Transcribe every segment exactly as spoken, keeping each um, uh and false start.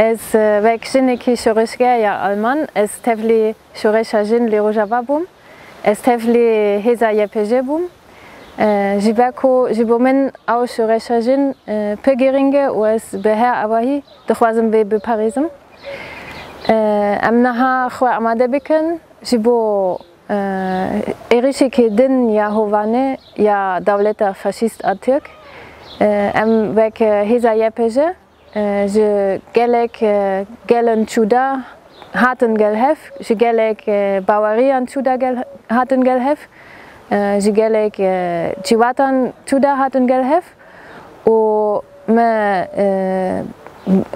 Ez, e, wek jinekî şoreşger ya Alman, ez tevlî şoreşa jin li Rojava bûm. Ez tevlî hêza Y P J bûm. E, ji ber ku ji bo min ew şoreşa jin, e, pir girîng e û ez bi her awahî dixwazim vê biparêzim. E, em niha xwe amade bikin ji bo, e, êrişekî din ya hovane ya dewleta faşîst a Tirk. E, em wek, e, hêza Y P J, e, ji gelek, e, gelên cuda hatin gel hev, ji gelek, e, baweriyan cuda gel, hatin gel hev, e, ji gelek, e, civatan cuda hatin gel hev û me, e,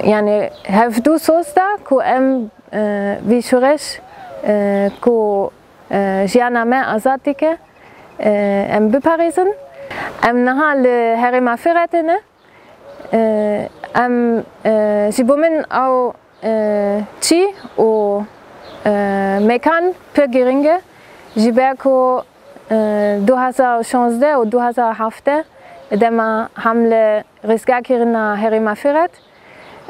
yani hevdû soz da ku em, e, vî şoreş, e, ku, e, jiyana me azad dike, e, em biparêzin. Em niha li herêma Firetê ne. E, em, e, ji bo min ew, e, çî û, e, mekan pir girîng e. Ji ber ku, e, du hazar û şazdeh û du hazar û heftê dema hamle rizgarkirina herêma Firet,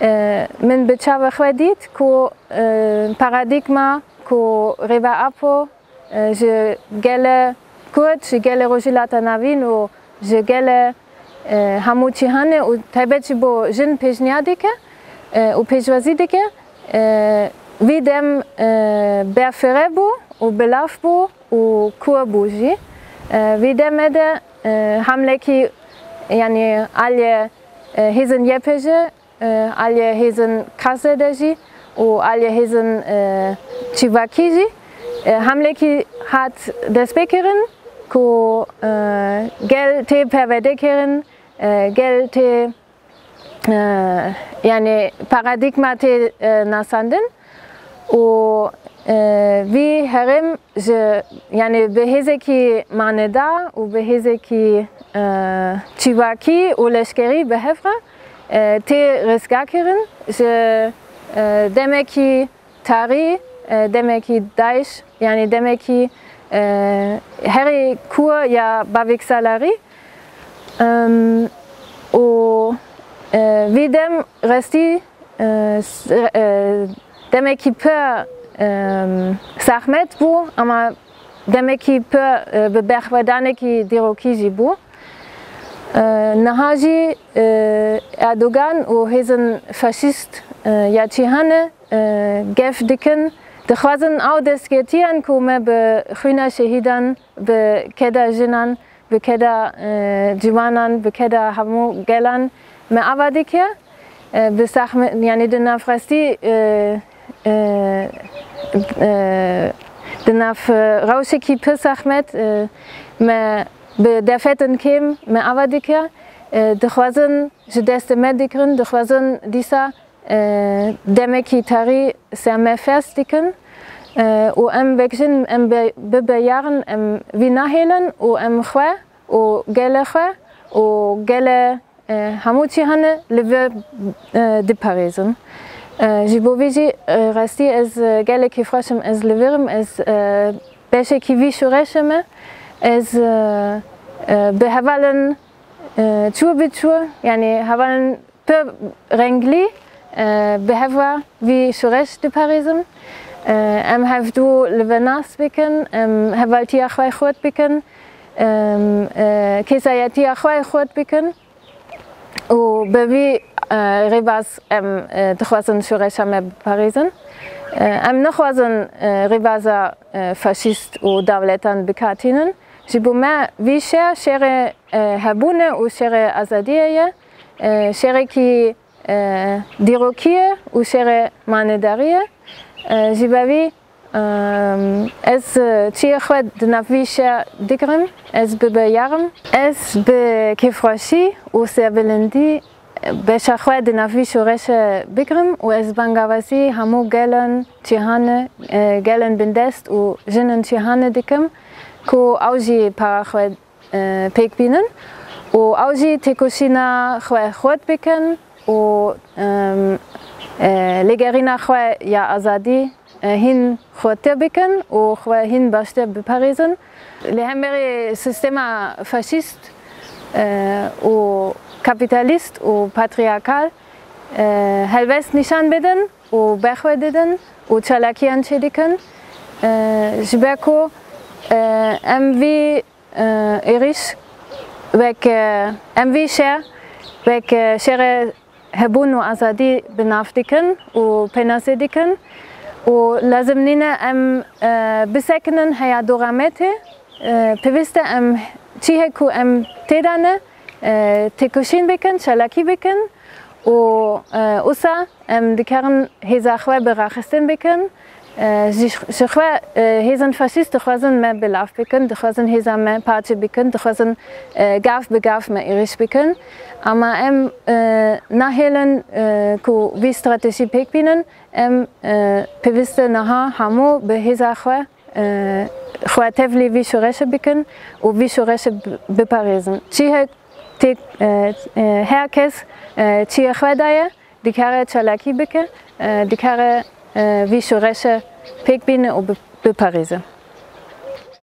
e, min bi çavê xwe dît ku, e, paradîgma ku Rêber Apo, e, ji gelê Kurd, ji gelê Rojhilata Navîn û ji gelê, e, hemû cîhanê û taybet jî bo jin pêşniyar dike, e, û pêşwazî dike. E, vî dem, e, berfireh bû û bi lav bû û kûr bû jî. E, vî demê de, e, hamlekî, yanî aliyê, e, hêzên Y P J, e, aliyê hêzên K Z D jî û aliyê hêzên, e, civakî jî, e, hamlekî hat destpêkirin ku, e, gel tê perwerdekirin, e, gel tê, e, yani paradîgma tê, e, nasandin û, e, vî herêm ji, yani bi hêzekî manedar û bi hêzekî, e, civakî û leşkerî bi hev re, e, tê rizgarkirin ji, e, demekî tarî, e, demekî DAIŞ, yani demekî, e, herî kûr ya bavêksalarî. Em, û, e, vî dem rastî, e, s-, e, demekî pir, em, zehmet bû, ama demekî pir, e, bi berxwedanekî dîrokî jî bû. E, niha jî, e, Erdogan û hêzên faşîst, e, ya cîhanê, e, gef dikin, dixwazin ew destkeftiyên ku me bi xwîna şehîdan, bi keda jinan, bi keda, e, ciwanan, bi keda hemû gelan me ava dike. E, bi zehme-, yani di nav rastî, e, e, e, di nav, e, rewşekî pir zehmet, e, me bi derfetên kêm me ava dike. E, dixwazin ji destê me digirin, dixwazin dîsa, e, demekî tarî ser me ferz dikin, e, û em wek jin em be-, bibe yarn, em vî nahêlin û em xwe û gelê xwe û gelê, e, hemû cîhanê li vir, e, diparêzin. E, ji bo vî jî, e, rastî ez, e, gelekî xweş im, ez li vir im, ez, e, beşekî vî şoreşê me, ez, e, e, bi hevalên, e, çû bi çû, yani hevalên pir renglî, e, bi hev re vî şoreş diparêzim. E, em hevdû li vir nas bikin, em hevaltiya xwe xurt bikin, em, e, kesayetiya xwe xurt bikin û bi vî, e, rêbaz em, e, dixwazin şoreşa me biparêzin. E, em nexwazin, e, rêbaza, e, faşîst û dewletan bikatînin. Ji bo me vî şer, şerê, e, hebûnê û şerê azadiyê ye. E, şerekî, e, dîrokî ye û şerê manedarî ye. E, ji ber vî, e, ez, e, çiyê xwe di nav vî şer digirim, ez bibe yarm. Ez bi kêfxweşî û serbilindî beşa xwe di nav vî şoreşê bigirim û ez bangawazî hemû gelên cîhanê, e, gelên bindest û jinên cîhanê dikim ku ew jî para xwe e, pêk bînin û ew jî têkoşîna xwe xurt bikin û, em, e, lêgerîna xwe ya azadî, e, hîn xurtir bikin û xwe hîn baştir biparêzin. Li hemberî sîstema faşîst, e, û kapîtalîst û patrîarkal, e, helwest nîşan bidin û berxwe didin û çalakiyan çêdikin. E, ji ber ku, e, em vî, e, êrîş wek, e, em vî şer wek, e, şerê hebûn û azadî bi nav dikin û pênasê dikin û lazim nîne em, e, bisekinin heya dora me tê. E, pêwîst e em cihê ku em tê de ne, e, têkoşîn bikin, çalakî bikin û, e, wisa em dikarin hêza xwe bi raxistin bikin. E, ji, ji xwe, e, hêzên faşîst dixwazin me bi lav bikin, dixwazin hêza me parçe bikin, dixwazin, e, gav bi gav me êrîş bikin. Ama em, e, nahêlin, e, ku vî stratejî pêk bînin, em, e, pêwîst e niha hemû bi hêza xwe, e, xwe tevlî vî şoreşê bikin û vî şoreşê bi-, biparêzin. Cihê tê, e, e, her kes, e, cihê xwe daye, dikare çalakî bike, e, dikare, e, vî şoreşê pêk bîne û bi-, biparêze.